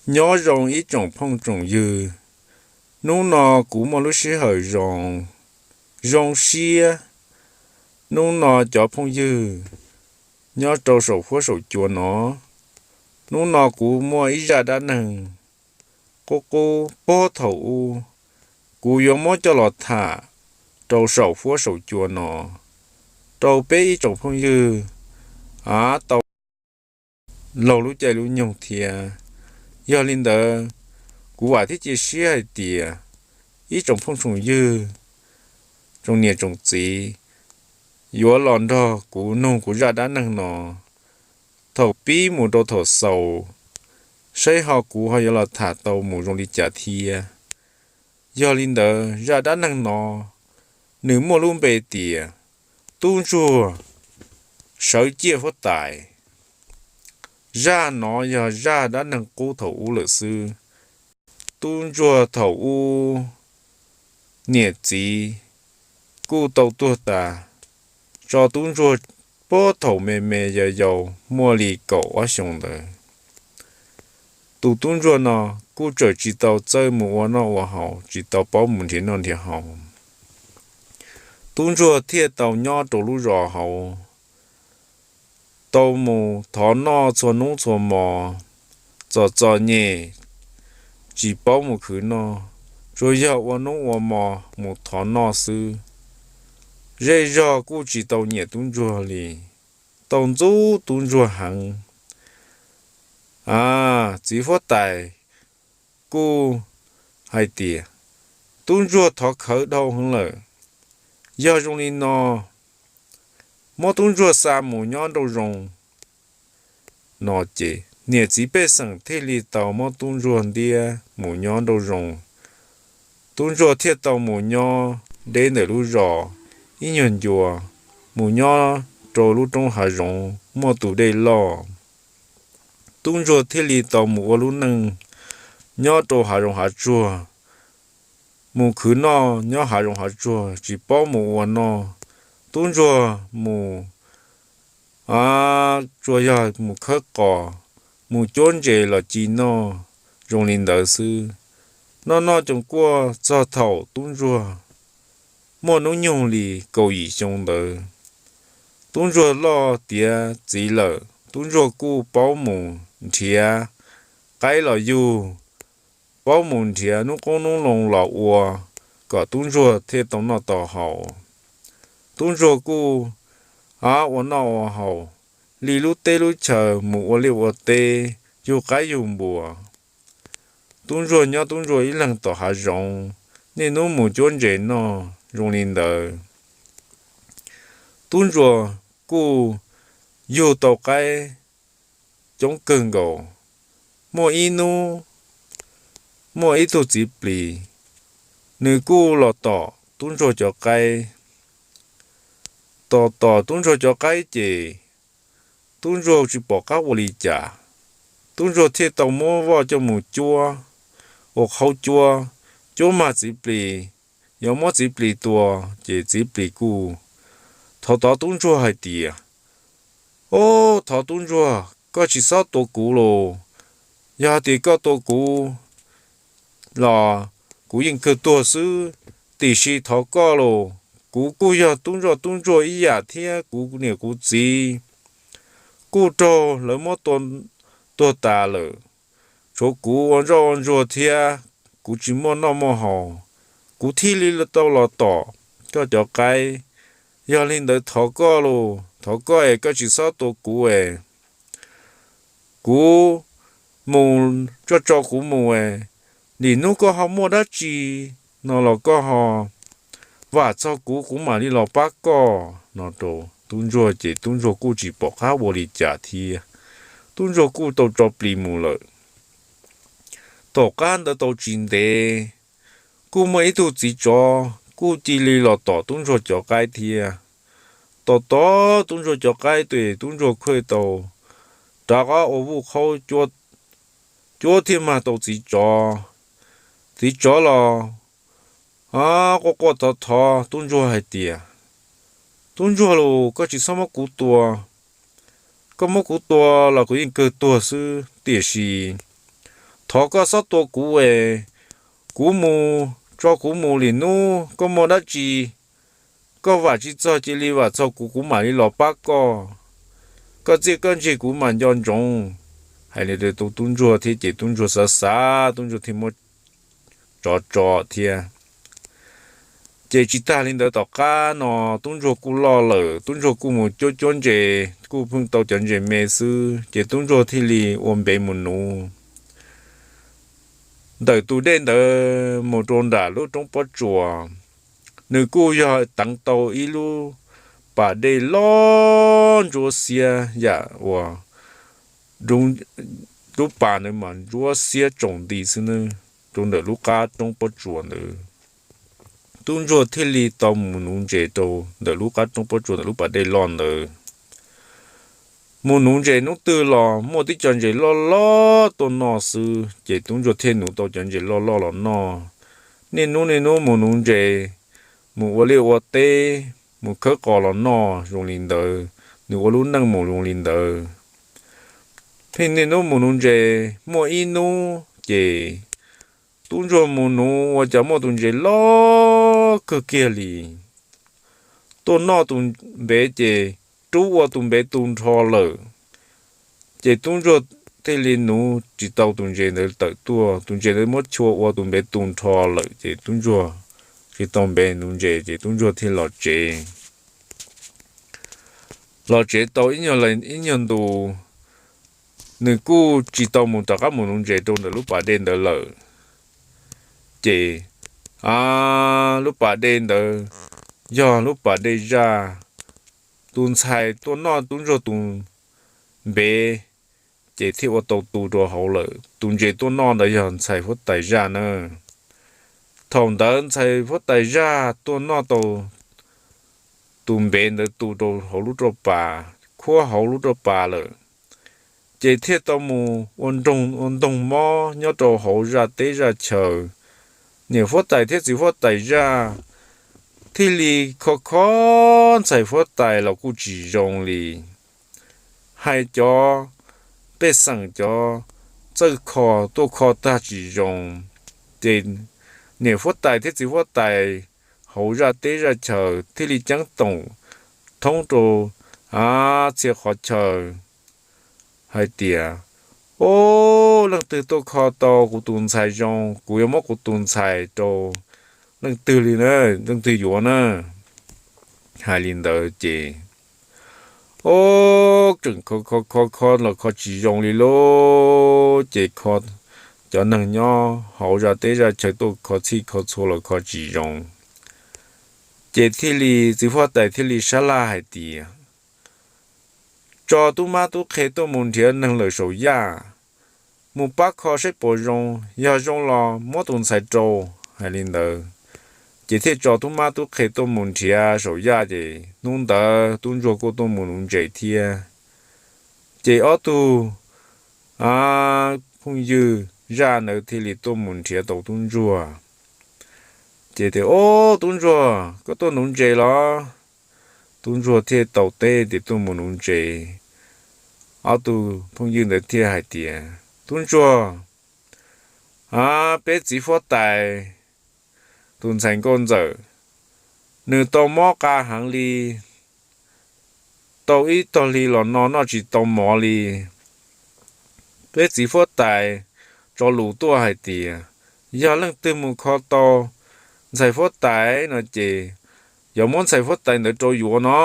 Nyob zoo ib tsoom phooj tsoom ywg, hnub no kuv muaj lub sij hawm zoo, zoo siab. Hnub no cov phooj ywg nyob rau saum huab saum cua no, hnub no kuv muaj ib zaj dab neeg qub qub puag thaum ub, kuv yuav muab coj los tham rau saum huab saum cua no rau peb ib tsoom phooj ywg av tau laug lub caij lub nyoog thiab. Yog li ntawd, kuv vam thiab cia siab hais tias ib tsoom phooj tsoom ywg, tsoom niam tsoom txiv yuav los nrog kuv nug kuv zaj dab neeg no thaum pib mus rau thaum xaus, saib ho kuv ho yuav los tham tau mus zoo li cas thiab. Yog li ntawd, zaj dab neeg no nws muaj lub npe tias Tub Ntsuag sawv ciaj huab tais. Zaj no yog zaj dab neeg qub thaum ub lawm xwb. Tub Ntsuag thaum ub niam txiv kuj tau tuag tas, tso Tub Ntsuag puag thaum me me yau yau muaj li kaum ob xyoos ntawd. Tus Tub Ntsuag no kuj tseem tsis tau txawj mus ua noj ua haus, tsis tau paub mus nrhiav noj nrhiav haus. Tub Ntsuag thiaj tau nyob rau lub zos hauv, tau mus thov noj txhua hnub txhua hmo, txom txom nyem, tsis paub mus khwv noj, tsuas yog ua hnub ua hmo mus thov noj xwb. Zej zog kuj tsis tau nyiam Tub Ntsuag li, tau ntxub Tub Ntsuag heev. A, txiv huab tais kuj hais tias Tub Ntsuag thov khawv dhau heev lawm. Yog zoo li no, muab Tub Ntsuag xa mus nyob nraum zoov no ces niam txiv pej xeem thiaj li tau muab Tub Ntsuag ntiab mus nyob nraum zoov. Tub Ntsuag thiaj tau mus nyob deb ntawm lub zos ib nyuag ncua, mus nyob rau lub roob hav zoov muaj tus dej loj. Tub Ntsuag thiaj li tau mus ua lub neej nyob rau hav zoov hav tsuag, mus khwv noj nyob hav zoov hav tsuag, tsis paub mus ua noj. Tub Ntsuag mus, a, tsuas yog mus khawb qos, mus cuab ntses los ci noj zoo li ntawd xwb. Noj noj coos kuaj txog thaum Tub Ntsuag muaj hnub nyoog li kaum yim xyoo ntawd, Tub Ntsuag loj tiav txiv lawm, Tub Ntsuag kuj paub mus nrhiav qaib los yug, paub mus nrhiav hnub qoob hnub loo los ua kom Tub Ntsuag thiaj tau noj tau haus. Tub Ntsuag kuj, a, ua noj ua haus li lub teb lub chaw, mus ua liaj ua teb, yug qaib yug npua. Tub Ntsuag nyob Tub Ntsuag ib leeg tom hav zoov, niaj hnub mus cuab ntses noj zoo li ntawd. Tub Ntsuag kuj yug tau qaib coob kawg nkaus. Muaj ib hnub, muaj ib tug txiv plis, nws kuj los tom Tub Ntsuag cov qaib. Tom tom Tub Ntsuag cov qaib ces Tub Ntsuag tsis pom qab ua li cas. Tub Ntsuag thiaj tau muab voj coj mus cuab ua qhaub cuab, cuab mag txiv plis, yuav muab txiv plis tua, ces txiv plis kuj thov thov Tub Ntsuag hais tias, Ob, thov Tub Ntsuag, koj tsis txhob tua kuv los. Yog hais tias koj tua kuv los kuv yeej kawg tuag xwb. Tiam sis thov koj los, kuv kuj yog tub ntsuag tub ntsuag ib yam thiab, kuv niam kuv txiv kuj raug lawv muab tua tuag tas lawm. Tshuav kuv ua ntsoj ua ntsuag thiab, kuv tsis muaj noj muaj haus, kuv thiaj li tau los tom koj cov qaib. Yog li ntawd thov koj los, thov koj es koj tsis txhob tua kuv es, kuv mus, koj tso kuv mus es, nim hnub koj ho muaj dab tsi no los koj ho vam txog kuv, kuv mam li los pab koj no rau tub ntsuag. Ces tub ntsuag kuj tsis pom qab ua li cas thiab, tub ntsuag kuj tau tso plis mus lawm. Tom qab ntawd tau tsis ntev, kuj muaj ib tug txiv tsov kuj cia li los tom tub ntsuag cov qaib thiab. Tom tom tub ntsuag cov qaib ces tub ntsuag khuj tau rov qab ua vuj qhaub cuab thiaj mag tau txiv tsov. Txiv tsov los quaj quaj thov thov tub ntsuag hais tias, Tub ntsuag los, koj tsis txhob muab kuv tua. Koj muab kuv tua los kuv yeej kawg tuag xwb. Tiam sis thov koj txhob tua kuv es kuv mus, tso kuv mus lwm hnub koj muaj dab tsi koj vam tsis txog cia li vam txog kuv, kuv mam li los pab koj. Koj txiaj koj ntsig kuv mam nco ntsoov. Hais li ntawd tub ntsuag thiab ces tub ntsuag xav xav, tub ntsuag thiaj muab tso tso thiab. Ces tsis tag li ntawd, tom qab no tub ntsuag kuj loj lawm, tub ntsuag kuj mus cuab cuab ntses, kuj pheej tau cov ntses me xwb, ces tub ntsuag thiaj li ua npe mus nuv ntawm tus dej ntawd mus rau nram lub roob pob tsuas. Nws kuj yog teev tau ib lub pas dej loj ntsuab xiab yam uas lub pas ntawd mas ntsuab xiab tsaus nti xwb nawb, rau ntawm lub qab roob pob tsuas ntawd. Tub ntsuag thiaj li tau mus nuv ntses rau ntawm lub qab roob pob tsuas ntawm lub pas dej loj ntawd. Mus nuv ntses hnub twg los muaj tib co ntses loj loj tuaj noj xwb, ces tub ntsuag thiaj nuv tau cov ntses loj loj los noj. Niaj hnub niaj hnub mus nuv ntses, mus ua liaj ua teb, mus khawb qos los noj zoo li ntawd, nws ua lub neej mus zoo li ntawd. Pheej niaj hnub mus nuv ntses, muaj ib hnub ces tub ntsuag mus nuv ua cas muaj tus ntses loj kawg kiag li tuaj noj tus npev ces rub ua tus npev tu nrho lawm. Ces tub ntsuag thiaj li nuv tsis tau tus ntses ntawd tawm tuaj, tus ntses ntawd muab chua ua tus npev tu nrho lawm, ces tub ntsuag tsis tau npe nuv ntses, ces tub ntsuag thiaj los tsev. Los tsev tau ib nyuag ntu, nws kuj tsis tau mus rov qab mus nuv ntses rau ntawm lub pas dej ntawd lawm. Ces lub pas dej ntawd yog lub pas dej zaj. Tus ntxhais tuaj noj tub ntsuag tus npev, ces thiaj ua tau tu rau hauv lawm. Tus ntses tuaj noj ntawd yog ntxhais huab tais zaj na. Thaum ntawd ntxhais huab tais zaj tuaj noj tau tus npev ntawd tu rau hauv lub roj pas, khuab hauv lub roj pas lawm, ces thiaj tau mus ua nroog ua ntoog mob nyob rau hauv zaj teb zaj chaw. Niam huab tais thiab txiv huab tais zaj thiaj li kho kho ntxhais huab tais los kuj tsis zoo li. Hais cov pej xeem cov txawj kho tuaj kho tag tsis zoo, ces niam huab tais thiab txiv huab tais hauv zaj teb zaj chaw thiaj li ceeb toom thoob rau txhia qhov chaw hais tias, O, leej twg tuaj kho tau kuv tus ntxhais zoo, kuv yuav muab kuv tus ntxhais rau leej twg li na, leej twg yuav na. Hais li ntawd ces, o, tseem kho kho kho kho los kho tsis zoo li lauj. Ces kho, cov neeg nyob hauv zaj teb zaj chaw tuaj kho txhij kho txhua los kho tsis zoo. Ces thiaj li txiv huab tais thiaj li sab laj hais tias, Tso tub mab tub qhe tuaj mus nrhiav neeg lawm saum yaj, mus pab kho saib puas zoo, yog zoo los muab tus ntxhais rau. Hais li ntawd, ces thiaj tso tub mab tub qhe tuaj mus nrhiav saum yaj, ces hnub ntawd tub ntsuag kuj tuaj mus nuv ntses thiab. Ces ob tug phooj ywg zaj ntawd thiaj li tuaj mus nrhiav tau tub ntsuag. Ces tias, O, tub ntsuag, koj tuaj nuv ntses los? Tub ntsuag thiaj tau teb tias tuaj mus nuv ntses. Ob tug phooj ywg ntawd thiaj hais tias, Tub ntsuag, a, peb txiv huab tais tus ntxhais nkauj ntxawm, nws tau mob qa heev li, tau ib tog hli los no noj tsis tau mov li. Peb txiv huab tais tso lus tuaj hais tias, yog leej twg mus kho tau ntxhais huab tais no ces yuav muab ntxhais huab tais ntawd rau yuav no.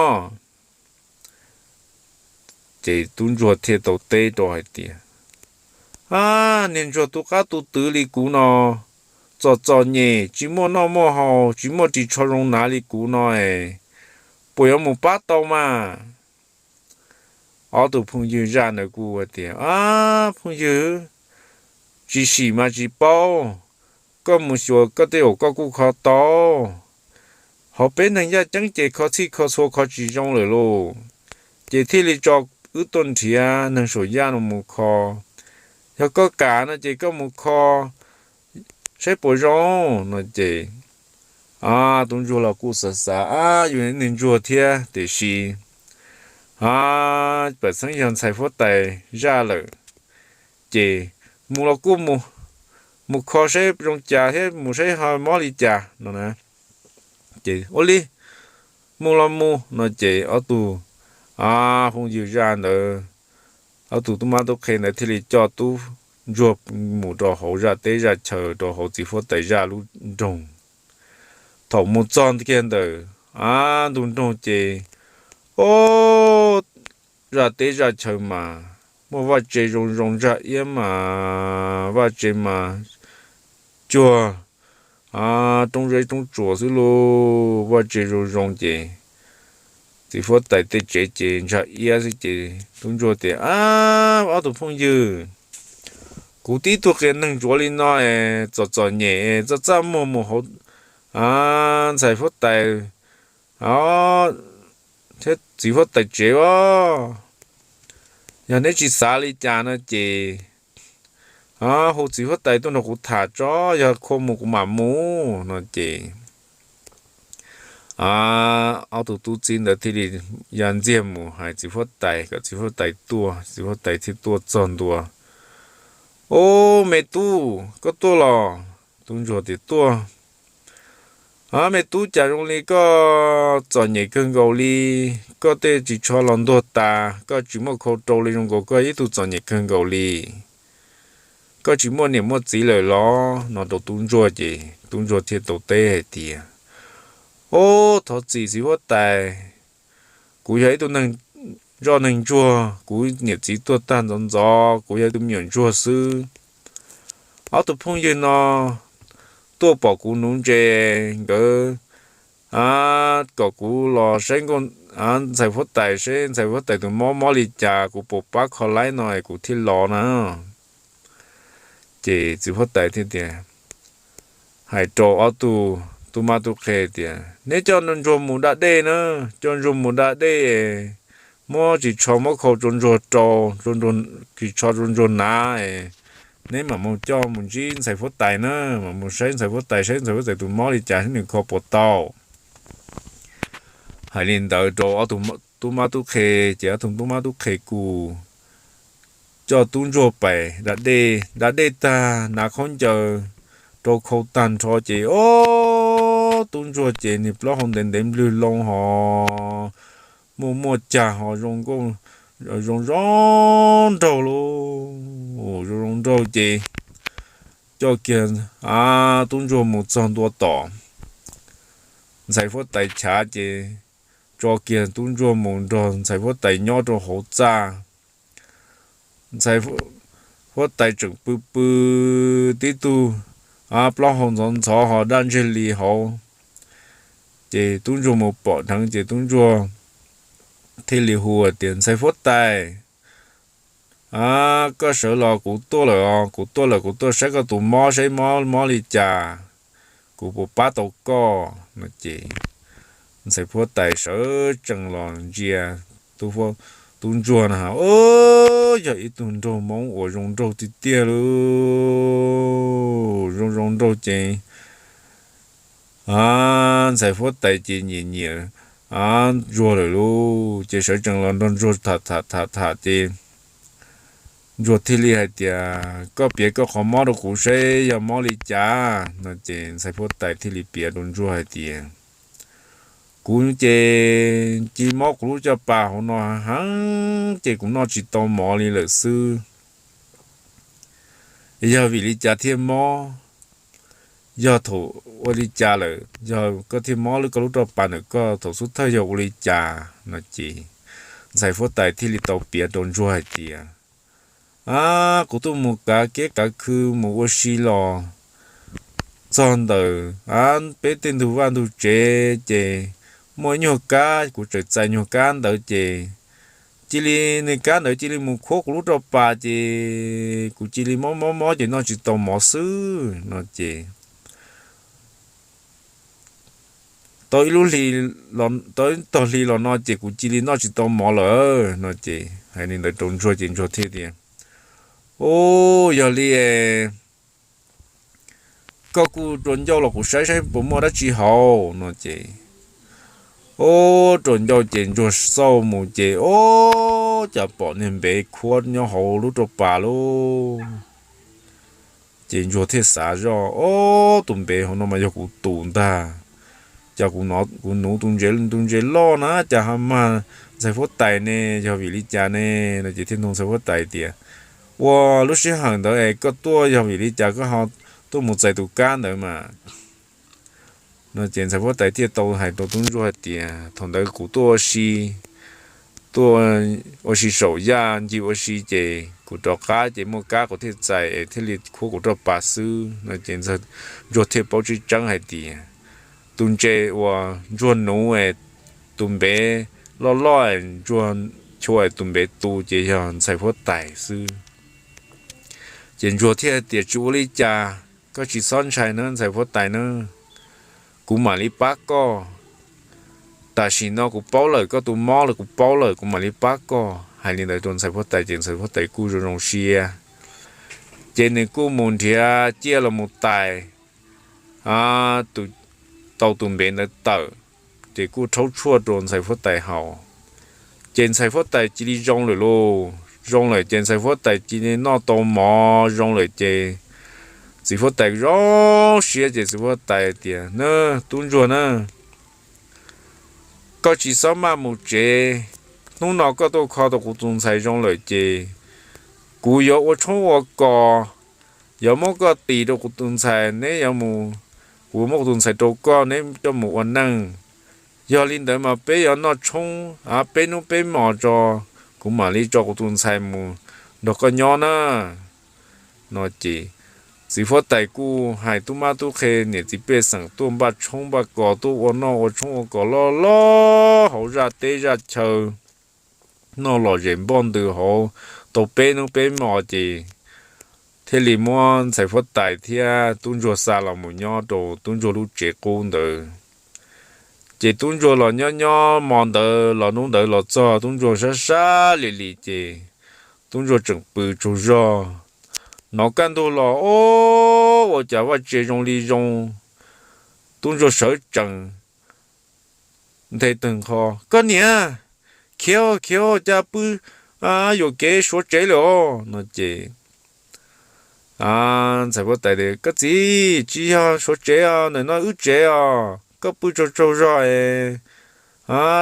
Ces tub ntsuag thiaj tau teb rau hais tias, A, niag ntsuag tu qab tu twv li kuv no, txom txom nyem, tsis muaj noj muaj haus, tsis muaj ris tsho zoo hnav li kuv no es, puas yuav mus pab tau mas? Ob tug phooj ywg zaj ntawd kuj tias, A, phooj ywg, tsis sim mas tsis paub, koj mus xyuas koj tej zaum koj kuj kho tau. Hauv peb neeg yaj ceeb ces kho txhij kho txhua kho tsis zoo lawm lauj. Ces thiaj li tso wb tuaj nrhiav neeg saum yaj no mus kho. Yog koj kam no ces koj mus kho saib puas zoo no ces, a, tub ntsuag los kuj xav xav, A, yus niag ntsuag thiab tiam sis, a, pam txheeb yog ntxhais huab tais zaj lawm, ces mus los kuj mus. mus kho saib zoo cas thiab mus saib ho mob li cas no na. Ces ua li, mus los mus no ces ob tug phooj ywg zaj ntawd, ob tug tub mab tub qhe ntawd thiaj li coj tub ntsuag mus rau hauv zaj teb zaj chaw, rau hauv txiv huab tais zaj lub nroog. Thaum mus txog kiag ntawm a ntug nroog ces, o, zaj teb zaj chaw mas muaj vaj tse zoo zoo, ntsag iab mas vaj tse mas cuag roob zeb roob tsuas xwb lauj, vaj tse zoo zoo ces txiv huab tais tej tsev ces ntsag iab xwb ces tub ntsuag tias, Ab, ob tug phooj ywg, kuv tib tug qias neeg ntsuav li no es txom txom nyem es txaj txaj muag mus hauv ntxhais huab tais thiab txiv huab tais tsev os. Yog neb tsis xav li cas no ces hu txiv huab tais tuaj nrog kuv tham tso, yog khua mus kuv mam mus no ces ob tug tub txib ntawd thiaj li ya ntxiag mus hais txiv huab tais kom txiv huab tais tuaj. Txiv huab tais thiaj tuaj txog ntua. Ob, me tub, koj tuaj los? Tub ntsuag tias, Tuaj. Ab, me tub, cas zoo li koj txom nyem kawg nkaus li? Koj tej ris tsho los ntuag tas, koj tsis muaj khau rau li, zoo nkaus koj ib tug txom nyem kawg nkaus li. Koj tsis muaj niam muaj txiv lawm los? No rau tub ntsuag ces tub ntsuag thiaj tau teb hais tias, Ob, thov txim txiv huab tais, kuv yog ib tug neeg zoj neeg ntsuag, kuv niam txiv tuag tag ntxov ntxov, kuv yog ib tug me nyuam ntsuag xwb. Ob tug phooj ywg no tuaj pom kuv nuv ntses, nkawd kom kuv los saib ntxhais huab tais, saib ntxhais huab tais tus mob mob li cas, kuv puas pab kho laib no es kuv thiaj los na. Ces txiv huab tais thiaj tias, hais rau ob tug tub mab tub qhe tias, Neb coj ntsuag mus da dej na, coj ntsuag mus da dej, muab ris tsho muab khau rau ntsuag rau, ris tsho rau ntsuag hnav, neb mam mus coj mus ntsib ntxhais huab tais na, mam mus saib ntxhais huab tais, saib ntxhais huab tais tus mob li cas, saib nws kho puas tau. Hais li ntawd rau ob tug tub mab tub qhe, ces ob tug tub mab tub qhe kuj coj tub ntsuag pais da dej. Da dej tag, hnav khaub ncaws rau khau tag nrho ces, ob, tub ntsuag ces nws plaub hau ntev ntev nplwg loo hos, muaj muaj cag hos, zoo nkauj, zoo zoo nraug lauj, zoo zoo nraug ces coj kiag tub ntsuag mus txog ntua tom ntxhais huab tais chav ces tso kiag tub ntsuag mus nrog ntxhais huab tais nyob rau hauv txaj. Ntxhais huab tais tseem pw pw tib tug, plaub hau ntxhov ntxhov hos daj ntseg li hauv. Ces tub ntsuag mus pom dheev ces tub ntsuag thiaj li hu tias, Ntxhais huab tais, koj sawv los, kuv tuaj lawm os, kuv tuaj lawm, kuv tuaj saib koj tus mob, saib mob mob li cas, kuv puas pab tau koj no ces ntxhais huab tais sawv tsees los ntsia tub ntsuag na, o, yog ib tug nraug Hmoob uas zoo nraug tiag tiag lauj, zoo zoo nraug ces ntxhais huab tais ces nyiam nyiam ntsuag lawm lauj, ces sawv tsees los nrog ntsuag tham tham tham tham ces ntsuag thiaj li hais tias, Koj piav koj qhov mob rau kuv seb yog mob li cas no ces ntxhais huab tais thiaj li piav rau ntsuag hais tias, Kuv ces cia mob kuv lub caj pas hauv no heev ces kuv noj tsis tau mov li lawm xwb. Yog vim li cas thiaj mob? Yog thaum ua li cas lawm yog koj thiaj mob lub, koj lub roj pas ntawm koj thaum xub thawj yog ua li cas no ces ntxhais huab tais thiaj li tau piav rau ntsuag hais tias, A, kuv tuaj mus kav kiab kav khw mus ua si los txog ntawm a peb tej ntug vaj ntug tsev ces muaj ib nyuag kab, kuv tseem txais nyuag kab ntawd ces cia li, nws kab ntawd cia li mus khuab kuv lub roj pas ces kuv cia li mob mob mob ces noj tsis tau mov xwb no ces tau ib lub hli, tau ib tog hli los no ces kuv cia li noj tsis tau mov lawm no ces hais li ntawd rau ntsuag ces ntsuag thiaj tias, U, yog li koj kuj rua ncauj los kuv saib saib puas muaj dab tsi haus no ces, u, rua ncauj ces ntsuag xauj mus ces, u, cas pom niag npev khuab nyob hauv lub roj pas lauj. Ces ntsuag thiaj xav zoj, Ob, tus npe hauv no mas yog kuv tus ntag. Cas kuv nuv tus ntses, tus ntses loj na, cas ho mag ntxhais huab tais ne, yog vim li cas ne? No ces thiaj nug ntxhais huab tais tias, Ua, lub sij hawm ntawd es koj tuaj yog vim li cas koj ho tuaj mus txais tus kab ntawd mas? No ces ntxhais huab tais thiaj tau hais rau tub ntsuag hais tias, Thaum ntawd kuv tuaj ua si, tuaj ua si saum yaj ncig ua si ces kuv rov qab ces muaj kab kuv thiaj txais es thiaj li khuab kuv roj pas xwb. No ces ntsuag thiaj paub tseeb tseeb hais tias tus ntses uas ntsuag nuv es tus npe loj loj es ntsuag chua es tus npe tu ces yog ntxhais huab tais xwb. Ces ntsuag thiaj tias, Tsis ua li cas, koj tsis txhob ntshai na ntxhais huab tais na, kuv mam li pab koj. Tam sim no kuv paub lawm, koj tus mob los kuv paub lawm, kuv mam li pab koj. Hais li ntawd rau ntxhais huab tais ces ntxhais huab tais kuj zoo zoo siab. Ces nws kuj mus nrhiav ciaj los mus tais tau tus npe ntawd tawm, ces kuj rhaub tshuaj rau ntxhais huab tais haus. Ces ntxhais huab tais cia li zoo lawm lauj. Zoo lawm ces ntxhais huab tais cia li noj tau mov zoo lawm ces txiv huab tais zoo siab ces txiv huab tais tias, Na, tub ntsuag na, koj tsis txhob maj mus tsev. Hnub no koj tuaj kho tau kuv tus ntxhais zoo lawm ces kuv yuav ua tshoob ua kos, yuav muab koj tis rau kuv tus ntxhais, neb yuav mus, kuv yuav muab kuv tus ntxhais rau koj, neb coj mus ua neej. Yog li ntawd mas peb yuav noj tshoob peb hnub peb hmos tso, kuv mam li tso kuv tus ntxhais mus nrog koj nyob na. No ces txiv huab tais kuj hais tub mab tub qhe niam txiv pej xeem tuaj npaj tshoob npaj kos, tuaj ua noj ua tshoob ua kos loj loj hauv zaj teb zaj chaw, noj lom zem npoj ntws hauv tau peb hnub peb hmos ces thiaj li muab ntxhais huab tais thiab tub ntsuag xa los mus nyob rau tub ntsuag lub tsev qub ntawd. Ces tub ntsuag los nyob nyob hmo ntawd los hnub ntawd los txog tub ntsuag sab sab li li ces tub ntsuag tseem pw tsaug zog. Hnov kaj ntug los, Ob, ua cas vaj tse zoo li zoo. Tub ntsuag sawv tsees nthe tawg nqho, Koj niam, khiav khiav, cas pw yuam kev suav tsev lawm os? No ces ntxhais huab tais tias, Koj txiv, tsis yog suav tsev os, ntawm no wb tsev os, koj pw tsaug tsaug zog es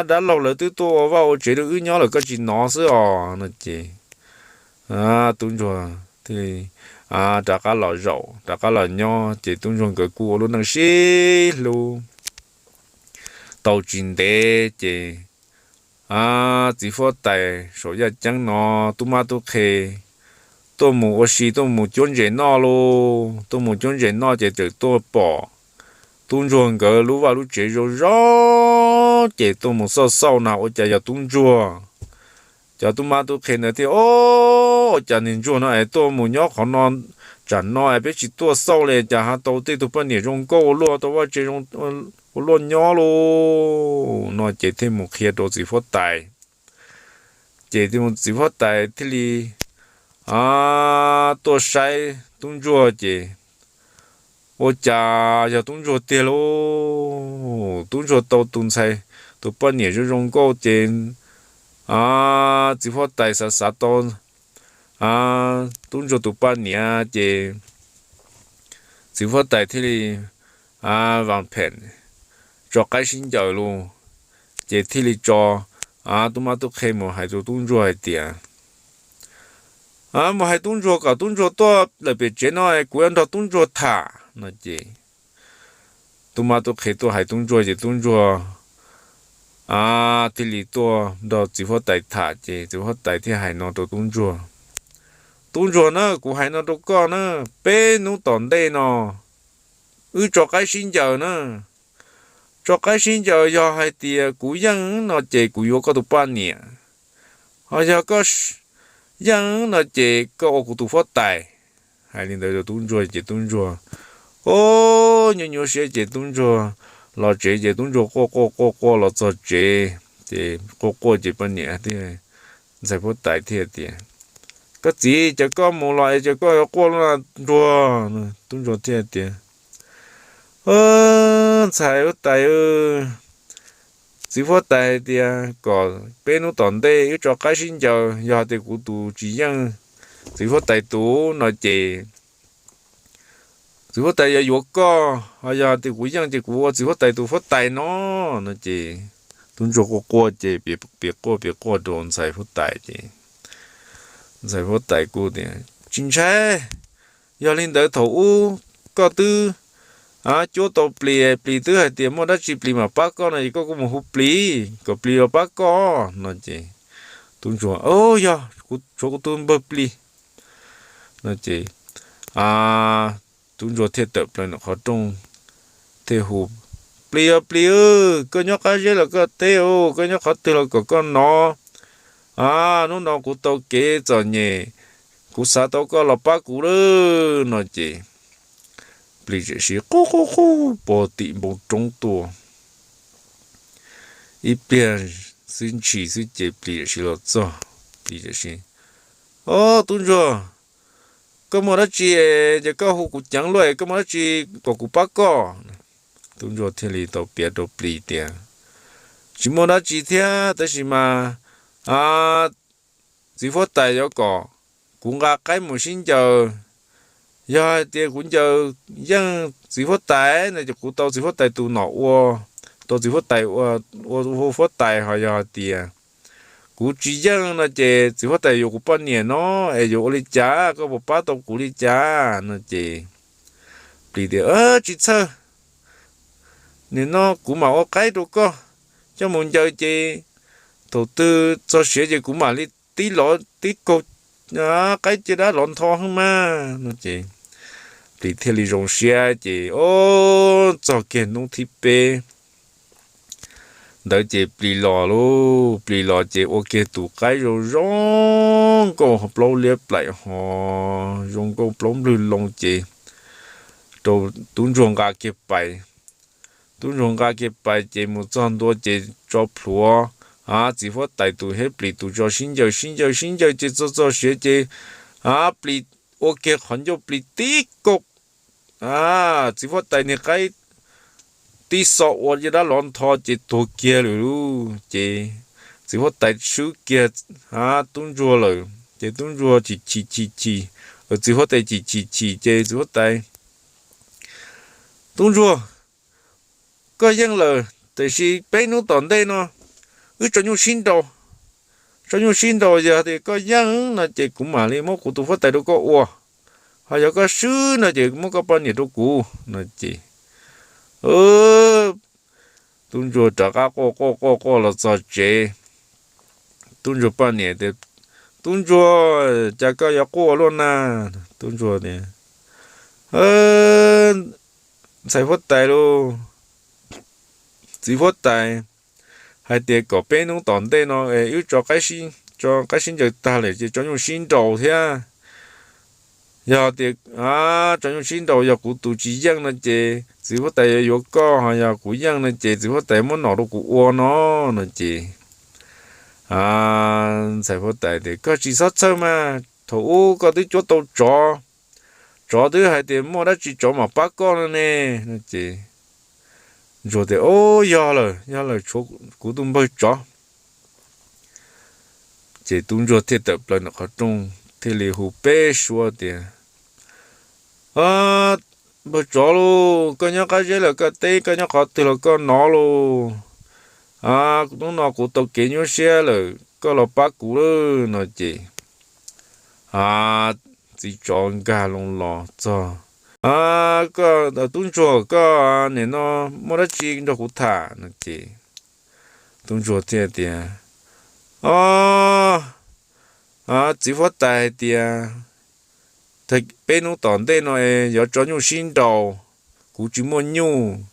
dab laug lawv twb tuaj ua vaj ua tsev rau wb nyob lawm, koj tsis hnov xwb os. No ces tub ntsuag thiaj li rov qab los zaum rov qab los nyob ces tub ntsuag nkawd kuj ua lub neej sib hlub tau tsis ntev ces txiv huab tais saum yaj ceeb no tub mab tub qhe tuaj mus ua si tuaj mus cuab ntses noj lauj. Tuaj mus cuab ntses noj ces txawm tuaj pom tub ntsuag nkawd lub vaj lub tsev zoo zoo ces tuaj mus xauj xauj na ua cas yog tub ntsuag. Cov tub mab tub qhe ntawd thiaj, Ob, ua cas niag ntsuag no es tuaj mus nyob qhov no, tsam no es peb tsis tuaj xauj li cas ho tau tej tug poj niam zoo nkauj ua luaj, tau vaj tse ua luaj nyob lauj. No ces thiaj mus qhia rau txiv huab tais. Ces txiv huab tais thiaj li tuaj saib tub ntsuag ces ua cas yog tub ntsuag tiag lauj. Tub ntsuag tau tus ntxhais, tus poj niam zoo zoo nkauj ces txiv huab tais xav xav tau tub ntsuag tus poj niam ces txiv huab tais thiaj li vam phem tso qaib sib ncaws lauj. Ces thiaj li tso tub mab tub qhe mus hais rau tub ntsuag hais tias, Mus hais tub ntsuag kom tub ntsuag tuaj lawm pem tsev no, kuv yuav nrog tub ntsuag tham. No ces tub mab tub qhe tuaj hais tub ntsuag ces tub ntsuag thiaj li tuaj nrog txiv huab tais tham ces txiv huab tais thiaj hais no rau tub ntsuag, Tub ntsuag na, kuv hais no rau koj na, peb hnub tom ntej no wb tso qaib sib ncaws na. Tso qaib sib ncaws, yog hais tias kuv yeej no ces kuv yuav koj tus poj niam, ho yog koj yeej no ces koj ua kuv tus huab tais. Hais li ntawd rau tub ntsuag ces tub ntsuag, o, nyuaj nyuaj siab ces tub ntsuag los tsev ces tub ntsuag quaj quaj quaj quaj los txog tsev ces quaj quaj ces poj niam thiaj, ntxhais huab tais thiaj tias, Koj txiv, cas koj mus los es cas koj yuav quaj luaj ntsuag? Tub ntsuag thiaj tias, Ntxhais huab tais, txiv huab tais hais tias kom peb hnub tom ntej wb tso qaib sib ncaws, yog hais tias kuv tus tsis yeej txiv huab tais tus no ces txiv huab tais yuav yuav koj, ho yog tias kuv yeej ces kuv ua txiv huab tais tus huab tais no. No ces tub ntsuag quaj quaj ces piav quaj piav quaj rau ntxhais huab tais ces ntxhais huab tais kuj tias, tsis ntshai, yog li ntawd thaum ub koj twb cuab tau plis, plis twb hais tias muaj dab tsi plis mam pab koj no ces koj kuj mus hu plis kom plis los pab koj no ces tub ntsuag, yog, tshuav kuv tus npawg plis no ces tub ntsuag thiaj tawm plaws ntawm qhov rooj thiaj hu, plis os plis, koj nyob qab zeb los koj teb, koj nyob qhov twg los kom koj nov. Hnub no kuv tau kev txom nyem, kuv xav tau koj los pab kuv lawm no ces plis txawm siv qub qub qub pog tim npoo roob tuaj. Ib pliag xwb ntshis xwb ces plis txawm siv los txog, plis txawm siv, o, tub ntsuag, koj muaj dab tsi es koj hu kuv ceev luaj, koj muaj dab tsi kom kuv pab koj? Tub ntsuag thiaj li tau piav rau plis tias, tsis muaj dab tsi thiab tab sis mas txiv huab tais yuav kom kuv nqa qaib mus sib ncaws. Yog hais tias kuv ncaws yeej txiv huab tais no ces kuv tau txiv huab tais tus nom ua, tau txiv huab tais ua huab tais, ho yog hais tias kuv tsis yeej no ces txiv huab tais yuav kuv poj niam no es yuav ua li cas, koj puas pab tau kuv li cas no ces plis tias, tsis txhawj, nim no kuv mam ua qaib rau koj coj mus ncaws ces thaum twg txog siav ces kuv mam li tib lov tib kaug qaib caj dab lov ntho heev mas no ces plis thiaj li zoo siab ces o, txog kiag hnub thib peb ntawd ces plis los lauj, plis los ces ua kiag tus qaib zoo zoo nkauj plaub liab plaim ho zoo nkauj plaub nplwg loo ces rau tub ntsuag nqa kiag pais. Tub ntsuag nqa kiag pais ces mus txog ntua ces tso plhuav txiv huab tais tus thiab plis tus tso sib ncaws sib ncaws sib ncaws ces txog txog siav ces plis ua kiag qhov ncauj plis tib kaug txiv huab tais niag qaib tib xo ua caj dab lov ntho ces tuag kiag lawm lauj. Ces txiv huab tais swb kiag tub ntsuag lawm ces tub ntsuag chim chim chim chim, txiv huab tais chim chim chim ces txiv huab tais, tub ntsuag, koj yeej lawm tiam sis peb hnub tom ntej no wb tso nyuj sib nraus. Tso nyuj sib nraus, yog tias koj yeej no ces kuv mam li muab kuv tus huab tais rau koj ua, ho yog koj swb no ces muab koj poj niam rau kuv no ces tub ntsuag rov qab quaj quaj quaj quaj los txog tsev. Tub ntsuag poj niam tias, tub ntsuag, cas koj yuav quaj luaj na? Tub ntsuag tias, ntxhais huab tais lauj, txiv huab tais hais tias kom peb hnub tom ntej no es wb tso qaib sib ncaws tag lawm ces tso nyuj sib nraus thiab. Yog tias tso nyuj sib nraus yog kuv tus tsis yeej no ces txiv huab tais yuav yuav koj, ho yog kuv yeej no ces txiv huab tais muab nom rau kuv ua no no ces ntxhais huab tais tias, koj tsis txhob txhawj mas, thaum ub koj twb cuab tau tsov, tsov twb hais tias muaj dab tsi tsov mam pab koj no ne no ces ntsuag tias, o, yog lawm, yog lawm, tshuav kuv tus npawg tsov. Ces tub ntsuag thiaj tawm plaws ntawm qhov rooj thiaj li hu peb suab tias, npawg tsov lauj, koj nyob qab zeb los koj teb, koj nyob qhov twg los koj nov lauj. Hnub no kuv tau kev nyuaj siab lawm, koj los pab kuv lawm no ces txiv tsov nkag loo los txog, koj tub ntsuag, koj nim no muaj dab tsi nrog kuv tham no ces tub ntsuag thiaj tias, o, txiv huab tais hais tias peb hnub tom ntej no es yuav tso nyuj sib nraus, kuv tsis muaj nyuj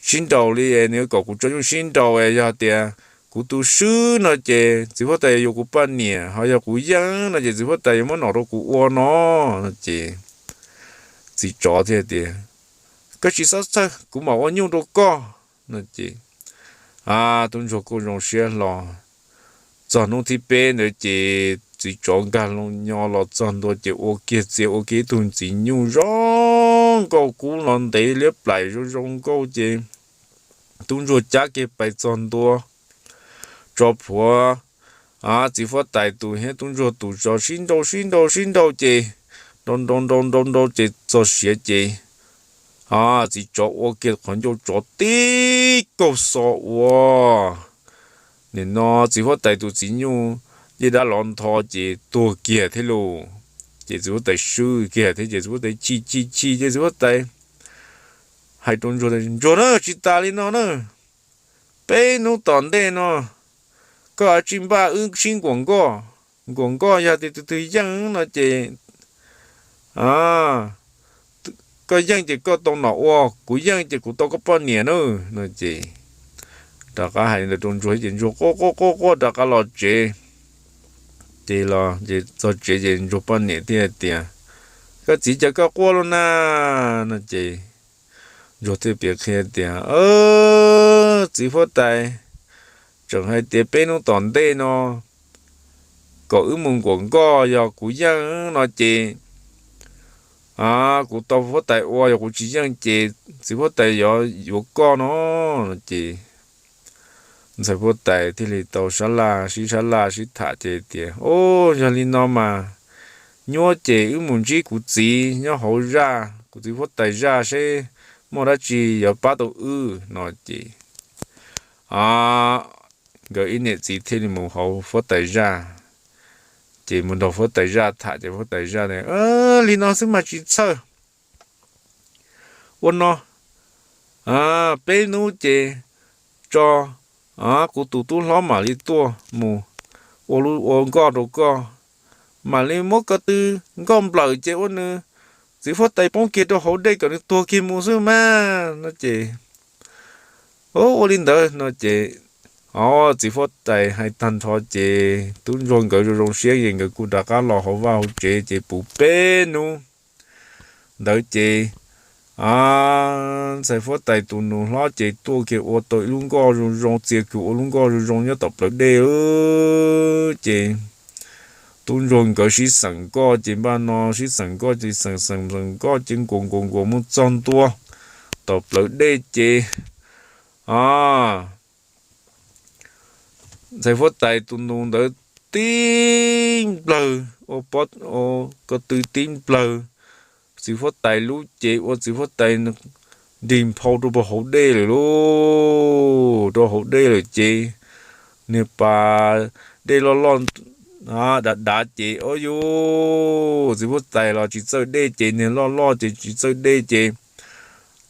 sib nraus li es nws kom kuv tso nyuj sib nraus es yog tias kuv tus swb no ces txiv huab tais yuav yuav kuv poj niam, ho yog kuv yeej no ces txiv huab tais yuav muab nom rau kuv ua no no ces txiv tsov thiaj tias, koj tsis txhob txhawj, kuv mam ua nyuj rau koj no ces tub ntsuag kuj zoo siab hlo. Txog hnub thib peb ntawd ces txiv tsov nkag loo nyo los txog ntua ces ua kiag txia ua kiag ib tug ntxim nyuj zoo nkauj kub los ntev liab plaim zoo zoo nkauj ces tub ntsuag cab kiag pais txog ntua tso plhuav txiv huab tais tus thiab tub ntsuag tus tso sib nraus sib nraus sib nraus ces nraus nraus nraus nraus nraus ces txog siav ces txiv tsov ua kiag qhov ncauj tsov tib kaug xo ua, nim no txiv huab tais tus txiv nyuj yej dab los ntho ces tuag kiag thiab lauj. Ces txiv huab tais swb kiag thiab ces txiv huab tais chim chim chim ces txiv huab tais hais rau ntsuag, ntsuag na, tsis tas li no na, peb hnub tom ntej no koj cia li npaj wb sib nquas nkoj. Nquas nkoj yog tias tus twg yeej no ces koj yeej ces koj tau nom ua, kuv yeej ces kuv tau koj poj niam na. No ces rov qab hais li ntawd rau ntsuag ces ntsuag quaj quaj quaj quaj rov qab los tsev. Ces los ces txog tsev ces ntsuag poj niam thiaj tias, koj txiv, cas koj quaj luaj na? No ces ntsuag thiaj piav qhia tias, txiv huab tais tseem hais tias peb hnub tom ntej no kom wb mus nquas nkoj, yog kuv yeej no ces kuv tau huab tais ua, yog kuv tsis yeej ces txiv huab tais yuav yuav koj no. No ces ntxhais huab tais thiaj li tau sab laj sib sab laj sib tham ces tias, o, yog li no mas nyuab ces wb mus ntsib kuv txiv nyob hauv zaj, kuv txiv huab tais zaj seb muaj dab tsi yuav pab tau wb no ces nkawd ib niam txiv thiaj li mus hauv huab tais zaj. Ces mus nrog huab tais zaj tham ces huab tais zaj tias, li no xwb mas tsis txhawj. Ua no, peb hnub ces tso kuv tus tub hlob mam li tuaj mus ua lub ua nkoj rau koj, mam li muab ko tw nkoj nplawm ces ua nws txiv huab tais poob kiag rau hauv dej kom nws tuag kiag mus xwb mas no ces, ua li ntawd no ces, o, txiv huab tais hais tag nrho ces tub ntsuag nkawd zoo zoo siab es nkawd kuj rov qab los hauv vaj hauv tsev ces puv peb hnub ntawd ces ntxhais huab tais tus nus hlob ces tuaj kiag ua tau ib lub nkoj zoo zoo, txia kiag ua lub nkoj zoo zoo nyob tom plawv dej. Ces tub ntsuag nkawd sib xeem nkoj ces npaj no sib xeem nkoj ces xeem xeem xeem nkoj ces nkuas nkuas nkuas mus txog ntua tom plawv dej ces ntxhais huab tais tus nus ntawd tib nplawg, ua pob, ua ko tw tib nplawg txiv huab tais lub ces ua txiv huab tais nrig nphau rau hauv dej lawm lauj, rau hauv dej lawm ces niag pas dej loj loj dav dav ces, o yus, txiv huab tais los tsis txawj dej ces niag loj loj ces tsis txawj dej ces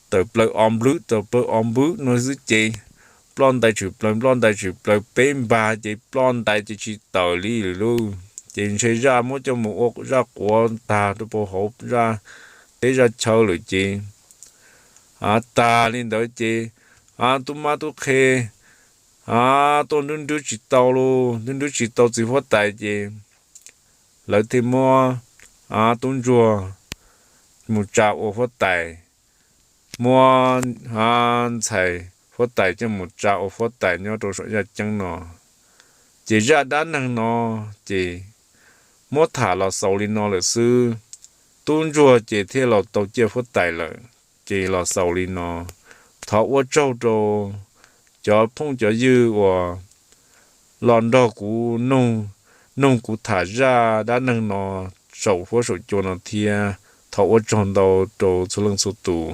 tawm plaws o nplwb tawm plaws o nplwb no xwb ces ploj ntais tshwm plaws ploj ntais tshwm plaws peb npag ces ploj ntais ces tsis tawm li lawm lauj. Ces ntshe zaj muab coj mus ua zaj quav tag rau hauv zaj teb zaj chaw lawm ces tag li ntawd ces tub mab tub qhe tuaj nrwb nrwb tsis tau lauj, nrwb nrwb tsis tau txiv huab tais ces lawv thiaj muab tub ntsuag mus tsa ua huab tais, muab ntxhais huab tais coj mus tsa ua huab tais nyob rau saum yaj ceeb no. Ces zaj dab neeg no ces muab tham los xaus li no lawm xwb. Tub ntsuag ces thiaj los tau ciaj huab tais lawm, ces los xaus li no. Thov ua tsaug rau cov phooj cov ywg uas los nrog kuv noog, noog kuv tham zaj dab neeg no saum huab saum cua no thiab. Thov ua tsaug ntau rau txhua leej txhua tus.